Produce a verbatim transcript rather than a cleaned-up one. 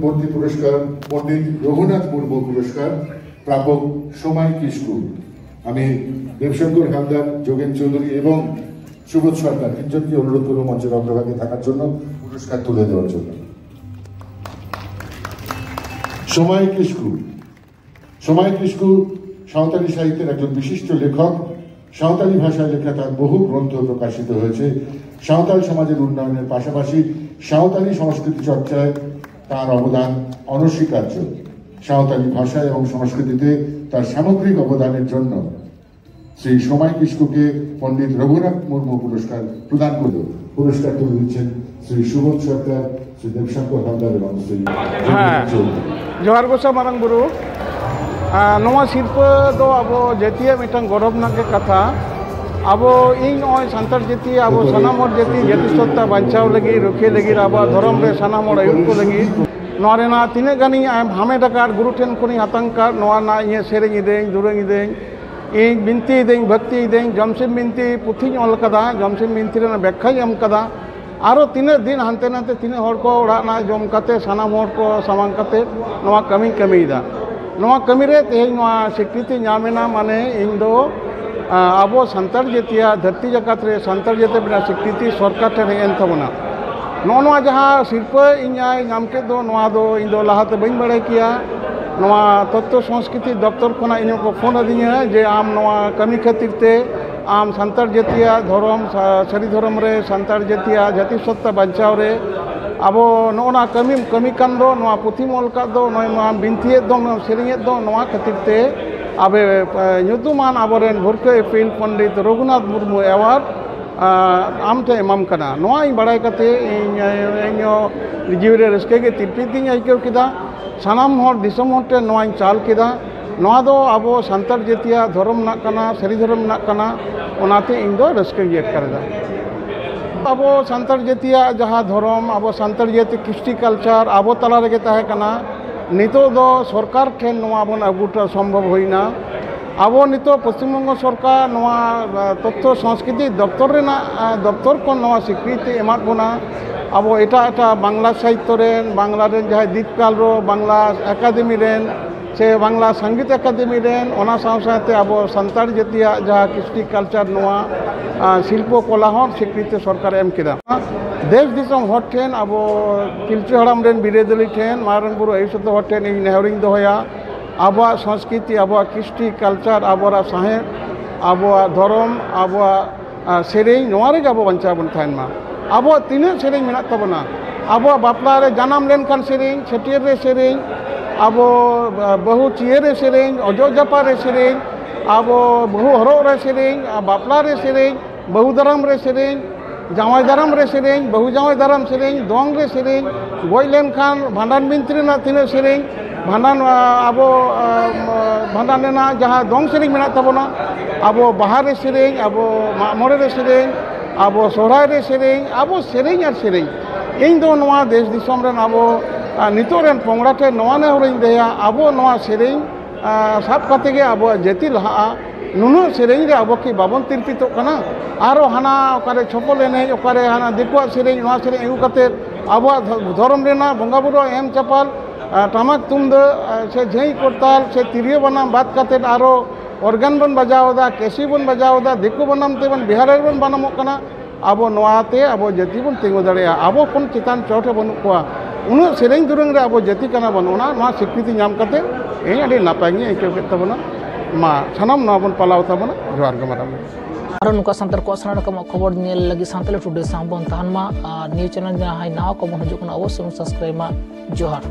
পণ্ডিত পুরস্কার, পণ্ডিত রঘুনাথ মুর্মু পুরস্কার প্রাপক সময় কিস্কু। আমি দেবশঙ্কর হালদার, যোগেন চৌধুরী এবং সুবোধ সরকার তিনজনকে অনুরোধ করব মঞ্চের অগ্রভাগে থাকার জন্য, পুরস্কার তুলে দেওয়ার জন্য। সময় কিস্কু। সময় কিস্কু সাঁওতালি সাহিত্যের একজন বিশিষ্ট লেখক। সাঁওতালি ভাষায় লেখা তার বহু গ্রন্থ প্রকাশিত হয়েছে। সাঁওতাল সমাজের উন্নয়নের পাশাপাশি সাঁওতালি সংস্কৃতি চর্চায় তার অবদান অনস্বীকার্য। সাঁওতালি ভাষা এবং সংস্কৃতিতে তার সামগ্রিক অবদানের জন্য শ্রী সময় কিস্কুকে পণ্ডিত রঘুনাথ মুর্মু পুরস্কার প্রদান করল। পুরস্কার তুলে দিচ্ছেন শ্রী সুবোধ সরকার, শ্রী দেবশঙ্কর হালদার এবং শ্রী হ্যাঁ। যোগেন চৌধুরী। ᱡᱚᱦᱟᱨ ᱜᱚᱸᱥᱟᱭ ᱢᱟᱨᱟᱝ ᱵᱩᱨᱩ᱾ ᱟᱨ ᱱᱚᱣᱟ ᱥᱤᱨᱯᱟᱹ ᱫᱚ ᱟᱵᱚ ᱡᱟᱹᱛᱤᱭᱟᱜ ᱢᱤᱫᱴᱟᱝ ᱜᱚᱨᱚᱵᱽ ᱨᱮᱱᱟᱜ ᱜᱮ ᱠᱟᱛᱷᱟ᱾ ᱟᱵᱚ, ᱤᱧ ᱱᱚᱜᱼᱚᱭ ᱥᱟᱱᱛᱟᱲ ᱡᱟᱹᱛᱤ, ᱟᱵᱚ ᱥᱟᱱᱟᱢ ᱦᱚᱲ ᱡᱟᱹᱛᱤ, ᱡᱟᱹᱛᱤ ᱥᱚᱛᱛᱟ ᱵᱟᱧᱪᱟᱣ ᱞᱟᱹᱜᱤᱫ, ᱨᱩᱠᱷᱤᱭᱟᱹ ᱞᱟᱹᱜᱤᱫ, ᱟᱵᱚᱣᱟᱜ ᱫᱷᱚᱨᱚᱢ ᱨᱮ ᱥᱟᱱᱟᱢ ᱦᱚᱲ ᱟᱹᱭᱩᱨ ᱠᱚ ᱞᱟᱹᱜᱤᱫ ᱱᱚᱣᱟ ᱨᱮᱱᱟᱜ ᱛᱤᱱᱟᱹᱜ ᱜᱟᱱᱤᱧ ᱦᱟᱢᱮᱴ ᱟᱠᱟᱫ, ᱜᱩᱨᱩ ᱴᱷᱮᱱ ᱠᱷᱚᱱᱤᱧ ᱦᱟᱛᱟᱣ ᱟᱠᱟᱫ, ᱱᱚᱣᱟ ᱨᱮᱱᱟᱜ ᱤᱧ ᱥᱮᱨᱮᱧ ᱤᱫᱟᱹᱧ, ᱫᱩᱨᱟᱹᱝ ᱤᱫᱟᱹᱧ, ᱤᱧ ᱵᱤᱱᱛᱤᱭᱮᱫᱟᱹᱧ, ᱵᱷᱚᱠᱛᱤᱭᱮᱫᱟᱹᱧ, ᱡᱚᱢᱥᱤᱢ ᱵᱤᱱᱛᱤ ᱯᱩᱛᱷᱤᱧ ᱚᱞ ᱠᱟᱫᱟ, ᱡᱚᱢᱥᱤᱢ ᱵᱤᱱᱛᱤ ᱨᱮᱱᱟᱜ ᱵᱮᱠᱠᱷᱟᱧ ᱮᱢ ᱠᱟᱫᱟ᱾ ᱟᱨᱚ ᱛᱤᱱᱟᱹᱜ ᱫᱤᱱ ᱦᱟᱱᱛᱮ ᱱᱟᱛᱮ, ᱛᱤᱱᱟᱹᱜ ᱦᱚᱲ ᱠᱚ ᱚᱲᱟᱜ ᱨᱮᱱᱟᱜ ᱡᱚᱢ ᱠᱟᱛᱮ, ᱥᱟᱱᱟᱢ ᱦᱚᱲ ᱠᱚ ᱥᱟᱢᱟᱝ ᱠᱟᱛᱮ ᱱᱚᱣᱟ ᱠᱟᱹᱢᱤᱧ ᱠᱟᱹᱢᱤᱭᱮᱫᱟ᱾ ᱱᱚᱣᱟ ᱠᱟᱹᱢᱤ ᱨᱮ ᱛᱮᱦᱮᱧ ᱱᱚᱣᱟ ᱥᱤᱠᱨᱤᱛᱤ ᱧᱟᱢ ᱮᱱᱟ, ᱢᱟᱱᱮ ᱤᱧ ᱫᱚ, ᱟ, ᱟᱵᱚ ᱥᱟᱱᱛᱟᱲ ᱡᱟᱹᱛᱤᱭᱟᱜ ᱫᱷᱟᱹᱨᱛᱤ ᱡᱟᱠᱟᱛ ᱨᱮ ᱥᱟᱱᱛᱟᱲ ᱡᱟᱹᱛᱤ ᱨᱮᱱᱟᱜ ᱥᱤᱠᱨᱤᱛᱤ ᱥᱚᱨᱠᱟᱨ ᱴᱷᱮᱱ ᱦᱮᱡ ᱮᱱ ᱛᱟᱵᱚᱱᱟ᱾ ᱱᱚᱜᱼᱚ ᱱᱚᱣᱟ ᱡᱟᱦᱟᱸ ᱥᱤᱨᱯᱟᱹ ᱤᱧ ᱧᱟᱢ ᱠᱮᱫ ᱫᱚ, ᱱᱚᱣᱟ ᱫᱚ ᱤᱧ ᱫᱚ ᱞᱟᱦᱟᱛᱮ ᱵᱟᱹᱧ ᱵᱟᱲᱟᱭ ᱠᱮᱭᱟ᱾ ᱱᱚᱣᱟ ᱛᱚᱛᱛᱷᱚ ᱥᱚᱝᱥᱠᱨᱤᱛᱤ ᱫᱚᱯᱛᱚᱨ ᱠᱷᱚᱱᱟᱜ ᱤᱧ ᱦᱚᱸᱠᱚ ᱯᱷᱳᱱ ᱟᱹᱫᱤᱧᱟ ᱡᱮ ᱟᱢ ᱱᱚᱣᱟ ᱠᱟᱹᱢᱤ ᱠᱷᱟᱹᱛᱤᱨ ᱛᱮ ᱟᱢ ᱥᱟᱱᱛᱟᱲ ᱡᱟᱹᱛᱤᱭᱟᱜ ᱫᱷᱚᱨᱚᱢ, ᱥᱟ-, ᱥᱟᱹᱨᱤ ᱫᱷᱚᱨᱚᱢ ᱨᱮ, ᱥᱟᱱᱛᱟᱲ ᱡᱟᱹᱛᱤᱭᱟᱜ ᱡᱟᱹᱛᱤ ᱥᱚᱛᱛᱟ ᱵᱟᱧᱪᱟᱣ ᱨᱮ ᱟᱵᱚ ᱱᱚᱜᱼᱚ ᱱᱟ ᱠᱟᱹᱢᱤᱢ ᱠᱟᱹᱢᱤ ᱠᱟᱱ ᱫᱚ, ᱱᱚᱣᱟ ᱯᱩᱛᱷᱤᱢ ᱚᱞ ᱠᱟᱫ ᱫᱚ, ᱱᱚᱜᱼᱚᱭ ᱱᱚᱣᱟᱢ ᱵᱤᱱᱛᱤᱭᱮᱫ ᱫᱚ, ᱱᱚᱣᱟᱢ ᱥᱮᱨᱮᱧᱮᱫ ᱫᱚ, ᱱᱚᱣᱟ ᱠᱷᱟᱹᱛᱤᱨ ᱛᱮ ᱟᱵᱮ, ᱮ, ᱧᱩᱛᱩᱢᱟᱱ ᱟᱵᱚᱨᱮᱱ ᱵᱷᱩᱨᱠᱟᱹ ᱤᱯᱤᱞ ᱯᱚᱱᱰᱤᱛ ᱨᱚᱜᱷᱩᱱᱟᱛᱷ ᱢᱩᱨᱢᱩ ᱮᱣᱟᱨᱰ, ᱟ, ᱟᱢ ᱴᱷᱮᱱ ᱮᱢᱟᱢ ᱠᱟᱱᱟ᱾ ᱱᱚᱣᱟ ᱤᱧ ᱵᱟᱲᱟᱭ ᱠᱟᱛᱮ ᱤᱧ, ᱤᱧ ᱦᱚᱸ ᱡᱤᱣᱤ ᱨᱮ ᱨᱟᱹᱥᱠᱟᱹ ᱜᱮ ᱛᱤᱨᱯᱤᱛ ᱜᱤᱧ ᱟᱹᱭᱠᱟᱹᱣ ᱠᱮᱫᱟ᱾ ᱥᱟᱱᱟᱢ ᱦᱚᱲ ᱫᱤᱥᱚᱢ ᱦᱚᱲ ᱴᱷᱮᱱ ᱱᱚᱣᱟᱧ ᱪᱟᱞ ᱠᱮᱫᱟ᱾ ᱱᱚᱣᱟ ᱫᱚ ᱟᱵᱚ ᱥᱟᱱᱛᱟᱲ ᱡᱟᱹᱛᱤᱭᱟᱜ ᱫᱷᱚᱨᱚᱢ ᱨᱮᱱᱟᱜ ᱠᱟᱱᱟ, ᱥᱟᱹᱨᱤ ᱫᱷᱚᱨᱚᱢ ᱨᱮᱱᱟᱜ ᱠᱟᱱᱟ, ᱚᱱᱟᱛᱮ ᱤᱧ ᱫᱚ ᱨᱟᱹᱥᱠᱟᱹ ᱜᱤᱧ ᱟᱴᱠᱟᱨ ᱮᱫᱟ᱾ ᱟᱵᱚ ᱥᱟᱱᱛᱟᱲ ᱡᱟᱹᱛᱤᱭᱟᱜ ᱡᱟᱦᱟᱸ ᱫᱷᱚᱨᱚᱢ, ᱟᱵᱚ ᱥᱟᱱᱛᱟᱲ ᱡᱟᱹᱛᱤ ᱠᱨᱤᱥᱴᱤ ᱠᱟᱞᱪᱟᱨ ᱟᱵᱚ ᱛᱟᱞᱟ ᱨᱮᱜᱮ ᱛᱟᱦᱮᱸ ᱠᱟᱱᱟ᱾ ᱱᱤᱛᱚᱜ ᱫᱚ ᱥᱚᱨᱠᱟᱨ ᱴᱷᱮᱱ ᱱᱚᱣᱟ ᱵᱚᱱ ᱟᱹᱜᱩ ᱦᱚᱴᱚ ᱥᱚᱢᱵᱷᱚᱵ ᱦᱩᱭᱱᱟ᱾ ᱟᱵᱚ ᱱᱤᱛᱚᱜ ᱯᱚᱥᱪᱤᱢ ᱵᱚᱝᱜᱚ ᱥᱚᱨᱠᱟᱨ ᱱᱚᱣᱟ, ᱟ, ᱛᱚᱛᱛᱷᱚ ᱥᱚᱝᱥᱠᱨᱤᱛᱤ ᱫᱚᱯᱛᱚᱨ ᱨᱮᱱᱟᱜ, ᱟ, ᱫᱚᱯᱛᱚᱨ ᱠᱷᱚᱱ ᱱᱚᱣᱟ ᱥᱤᱠᱨᱤᱛᱤ ᱮᱢᱟᱫ ᱵᱚᱱᱟ᱾ ᱟᱵᱚ ᱮᱴᱟᱜ ᱮᱴᱟᱜ ᱵᱟᱝᱞᱟ ᱥᱟᱦᱤᱛᱛᱚ ᱨᱮᱱ, ᱵᱟᱝᱞᱟ ᱨᱮᱱ ᱡᱟᱦᱟᱸᱭ ᱫᱤᱯᱠᱟᱞᱨᱚ ᱵᱟᱝᱞᱟ ᱮᱠᱟᱰᱮᱢᱤ ᱨᱮᱱ ᱥᱮ ᱵᱟᱝᱞᱟ ᱥᱟᱝᱜᱤᱛ ᱮᱠᱟᱰᱮᱢᱤ ᱨᱮᱱ, ᱚᱱᱟ ᱥᱟᱶ ᱥᱟᱶᱛᱮ ᱟᱵᱚ ᱥᱟᱱᱛᱟᱲ ᱡᱟᱹᱛᱤᱭᱟᱜ ᱡᱟᱦᱟᱸ ᱠᱨᱤᱥᱴᱤ ᱠᱟᱞᱪᱟᱨ, ᱱᱚᱣᱟ ᱟᱸ, ᱥᱤᱞᱯᱚ ᱠᱚᱞᱟ ᱦᱚᱸ ᱥᱤᱠᱨᱤᱛᱤ ᱥᱚᱨᱠᱟᱨᱮ ᱮᱢ ᱠᱮᱫᱟ᱾ ᱫᱮᱥ ᱫᱤᱥᱚᱢ ᱦᱚᱲ ᱴᱷᱮᱱ, ᱟᱵᱚ ᱯᱤᱞᱪᱩ ᱦᱟᱲᱟᱢ ᱨᱮᱱ ᱵᱤᱨᱟᱹᱫᱟᱹᱞᱤ ᱴᱷᱮᱱ, ᱢᱟᱨᱟᱝ ᱵᱩᱨᱩ ᱟᱭᱩᱨ ᱥᱚᱛᱚ ᱦᱚᱲ ᱴᱷᱮᱱ ᱤᱧ ᱱᱮᱦᱚᱨᱤᱧ ᱫᱚᱦᱚᱭᱟ, ᱟᱵᱚᱣᱟᱜ ᱥᱚᱝᱥᱠᱨᱤᱛᱤ, ᱟᱵᱚᱣᱟᱜ ᱠᱨᱤᱥᱴᱤ ᱠᱟᱞᱪᱟᱨ, ᱟᱵᱚᱣᱟᱜ ᱥᱟᱶᱦᱮᱫ, ᱟᱵᱚᱣᱟᱜ ᱫᱷᱚᱨᱚᱢ, ᱟᱵᱚᱣᱟᱜ ᱟᱨ ᱥᱮᱨᱮᱧ, ᱱᱚᱣᱟ ᱨᱮᱜᱮ ᱟᱵᱚ ᱵᱟᱧᱪᱟᱣ ᱵᱚᱱ ᱛᱟᱦᱮᱱ ᱢᱟ᱾ ᱟᱵᱚᱣᱟᱜ ᱛᱤᱱᱟᱹᱜ ᱥᱮᱨᱮᱧ ᱢᱮᱱᱟᱜ ᱛᱟᱵᱚᱱᱟ, ᱟᱵᱚᱣᱟᱜ ᱵᱟᱯᱞᱟ ᱨᱮ, ᱡᱟᱱᱟᱢ ᱞᱮᱱᱠᱷᱟᱱ ᱥᱮᱨᱮᱧ, ᱪᱷᱟᱹᱴᱭᱟᱹᱨ ᱨᱮ ᱥᱮᱨᱮᱧ, ᱟᱵᱚ ᱵᱟᱹᱦᱩ ᱪᱤᱭᱟᱹ ᱨᱮ ᱥᱮᱨᱮᱧ, ᱚᱡᱚᱜ ᱡᱟᱯᱟᱜ ᱨᱮ ᱥᱮᱨᱮᱧ, ᱟᱵᱚ ᱵᱟᱹᱦᱩ ᱦᱚᱨᱚᱜ ᱨᱮ ᱥᱮᱨᱮᱧ, ᱟᱨ ᱵᱟᱯᱞᱟ ᱨᱮ ᱥᱮᱨᱮᱧ, ᱵᱟᱹᱦᱩ ᱫᱟᱨᱟᱢ ᱨᱮ ᱥᱮᱨᱮᱧ, ᱡᱟᱶᱟᱭ ᱫᱟᱨᱟᱢ ᱨᱮ ᱥᱮᱨᱮᱧ, ᱵᱟᱹᱦᱩ ᱡᱟᱶᱟᱭ ᱫᱟᱨᱟᱢ ᱥᱮᱨᱮᱧ, ᱫᱚᱝ ᱨᱮ ᱥᱮᱨᱮᱧ, ᱜᱚᱡ ᱞᱮᱱᱠᱷᱟᱱ ᱵᱷᱟᱸᱰᱟᱱ ᱵᱤᱱᱛᱤ ᱨᱮᱱᱟᱜ ᱛᱤᱱᱟᱹᱜ ᱥᱮᱨᱮᱧ, ᱵᱷᱟᱸᱰᱟᱱ, ᱟ, ᱟᱵᱚ, ᱟ, ᱵᱷᱟᱸᱰᱟᱱ ᱨᱮᱱᱟᱜ ᱡᱟᱦᱟᱸ ᱫᱚᱝ ᱥᱮᱨᱮᱧ ᱢᱮᱱᱟᱜ ᱛᱟᱵᱚᱱᱟ, ᱟᱵᱚ ᱵᱟᱦᱟ ᱨᱮ ᱥᱮᱨᱮᱧ, ᱟᱵᱚ ᱢᱟᱜ ᱢᱚᱬᱮ ᱨᱮ ᱥᱮᱨᱮᱧ, ᱟᱵᱚ ᱥᱚᱦᱨᱟᱭ ᱨᱮ ᱥᱮᱨᱮᱧ, ᱟᱵᱚ ᱥᱮᱨᱮᱧ ᱟᱨ ᱥᱮᱨᱮᱧ᱾ ᱤᱧ ᱫᱚ ᱱᱚᱣᱟ ᱫᱮᱥ ᱫᱤᱥᱚᱢ ᱨᱮᱱ ᱟᱵᱚ, ᱟ, ᱱᱤᱛᱚᱜ ᱨᱮᱱ ᱯᱚᱝᱲᱟ ᱴᱷᱮᱱ ᱱᱚᱣᱟ ᱱᱮᱦᱚᱨᱤᱧ ᱫᱚᱦᱚᱭᱟ, ᱟᱵᱚ ᱱᱚᱣᱟ ᱥᱮᱨᱮᱧ, ᱟ, ᱥᱟᱵ ᱠᱟᱛᱮ ᱜᱮ ᱟᱵᱚᱣᱟᱜ ᱡᱟᱹᱛᱤ ᱞᱟᱦᱟᱜᱼᱟ᱾ ᱱᱩᱱᱟᱹᱜ ᱥᱮᱨᱮᱧ ᱨᱮ ᱟᱵᱚ ᱠᱤ ᱵᱟᱵᱚᱱ ᱛᱤᱨᱯᱤᱛᱚᱜ ᱠᱟᱱᱟ? ᱟᱨᱚ ᱦᱟᱱᱟ ᱚᱠᱟᱨᱮ ᱪᱷᱚᱯᱚᱞ ᱮᱱᱮᱡ, ᱚᱠᱟᱨᱮ ᱦᱟᱱᱟ ᱫᱤᱠᱩᱣᱟᱜ ᱥᱮᱨᱮᱧ, ᱱᱚᱣᱟ ᱥᱮᱨᱮᱧ ᱟᱹᱜᱩ ᱠᱟᱛᱮ ᱟᱵᱚᱣᱟᱜ ᱫᱷᱚ-, ᱫᱷᱚᱨᱚᱢ ᱨᱮᱱᱟᱜ ᱵᱚᱸᱜᱟ ᱵᱩᱨᱩ ᱮᱢ ᱪᱟᱯᱟᱞ, ᱟ, ᱴᱟᱢᱟᱠ ᱛᱩᱢᱫᱟᱹᱜ, ᱟ, ᱥᱮ ᱡᱷᱟᱹᱭ ᱠᱚᱨᱛᱟᱞ ᱥᱮ ᱛᱤᱨᱭᱳ ᱵᱟᱱᱟᱢ ᱵᱟᱫ ᱠᱟᱛᱮ ᱟᱨᱚ organ ᱵᱚᱱ ᱵᱟᱡᱟᱣ ᱮᱫᱟ, ᱠᱮᱥᱤ ᱵᱚᱱ ᱵᱟᱡᱟᱣ ᱮᱫᱟ, ᱫᱤᱠᱩ ᱵᱟᱱᱟᱢ ᱛᱮᱵᱚᱱ ᱵᱤᱦᱟᱨ ᱨᱮᱵᱚᱱ ᱵᱟᱱᱟᱢᱚᱜ ᱠᱟᱱᱟ᱾ ᱟᱵᱚ ᱱᱚᱣᱟᱛᱮ ᱟᱵᱚ ᱡᱟᱹᱛᱤ ᱵᱚᱱ ᱛᱤᱸᱜᱩ ᱫᱟᱲᱮᱭᱟᱜᱼᱟ᱾ ᱟᱵᱚ ᱠᱷᱚᱱ ᱪᱮᱛᱟᱱ ᱪᱚᱴ ᱨᱮ ᱵᱟᱹᱱᱩᱜ ᱠᱚᱣᱟ᱾ ᱩᱱᱟᱹᱜ ᱥᱮᱨᱮᱧ ᱫᱩᱨᱟᱹᱝ ᱨᱮ ᱟᱵᱚ ᱡᱟᱹᱛᱤ ᱠᱟᱱᱟ ᱵᱚᱱ, ᱚᱱᱟ, ᱱᱚᱣᱟ ᱥᱤᱠᱨᱤᱛᱤ ᱧᱟᱢ ᱠᱟᱛᱮ ᱤᱧ ᱟᱹᱰᱤ ᱱᱟᱯᱟᱭ ᱜᱤᱧ ᱟᱹᱭᱠᱟᱹᱣ ᱠᱮᱫ ᱛᱟᱵᱚᱱᱟ᱾ ᱢᱟ ᱥᱟᱱᱟᱢ ᱱᱚᱣᱟ ᱵᱚᱱ ᱯᱟᱞᱟᱣ ᱛᱟᱵᱚᱱᱟ᱾ ᱡᱚᱦᱟᱨ ᱜᱮ ᱢᱟᱨᱟᱝ ᱢᱤ᱾ ᱟᱨᱚ ᱱᱚᱝᱠᱟ ᱥᱟᱱᱛᱟᱲ ᱠᱚᱣᱟᱜ ᱥᱟᱱᱟᱢ ᱨᱚᱠᱚᱢᱟᱜ ᱠᱷᱚᱵᱚᱨ ᱧᱮᱞ ᱞᱟᱹᱜᱤᱫ ᱥᱟᱱᱛᱟᱲᱤ ᱴᱩᱰᱮ ᱥᱟᱶ ᱵᱚᱱ ᱛᱟᱦᱮᱱ ᱢᱟ᱾ ᱟᱨ ᱱᱤᱭᱩᱡᱽ ᱪᱮᱱᱮᱞ ᱡᱟᱦᱟᱸᱭ ᱱᱟᱣᱟ ᱠᱚᱵᱚᱱ ᱦᱤᱡᱩᱜ ᱠᱟᱱᱟ, ᱚᱵᱚᱥᱥᱳᱭ ᱵᱚᱱ subscribe ᱢᱟ᱾ ᱡᱚᱦᱟᱨ᱾